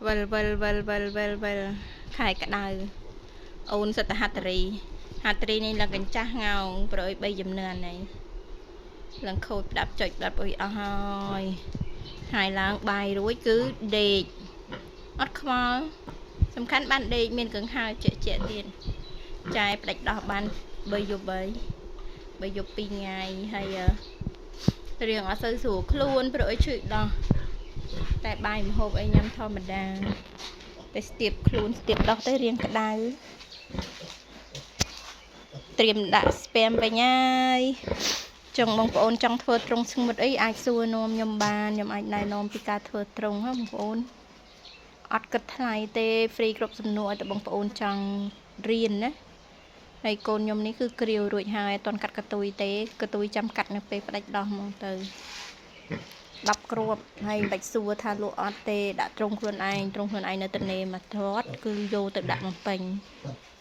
វិលវិលវិលវិលវិលវិលខែក្តៅអូនសិតតហត្ថរីហត្ថរីនេះឡើងកញ្ចាស់ងោងប្រអុយ3ចំនួនហើយឡើងខូចផ្ដាប់ចុចផ្ដាប់អុយអស់ហើយហើយឡើងបាយរួចគឺដេកអត់ខ្វល់សំខាន់បានដេកមានកង្ហើជែកជែកទៀតចាយផ្ដាច់ដោះបាន3យប់ហើយ3យប់2ថ្ងៃហើយរៀងអត់សូវស្រួលខ្លួនព្រោះអីឈឺដោះតែបាយម្ហូបអីញ៉ាំធម្មតាតែស្ទាបខ្លួនស្ទាបដោះទៅរៀងក្តៅត្រៀមដាក់ sperm វិញហើយចង់បងប្អូនចង់ធ្វើទ្រុងស្ងួតអីអាចសួរនាំខ្ញុំបានខ្ញុំអាចណែនាំពីការធ្វើទ្រុងហ៎បងប្អូនអត់គិតថ្លៃទេ free គ្រប់សំណួរឲ្យតែបងប្អូនចង់រៀនណាហើយកូនខ្ញុំនេះគឺគ្រាវរួចហើយអត់ទាន់កាត់កតុយទេកតុយចាំកាត់នៅពេលផ្ដាច់ដោះហ្មងទៅ10គ្រាប់ហើយមិនបាច់សួរថាលក់អត់ទេដាក់ទ្រុងខ្លួនឯងទ្រុងខ្លួនឯងនៅតនេមកធាត់គឺយកទៅដាក់បំពេញ។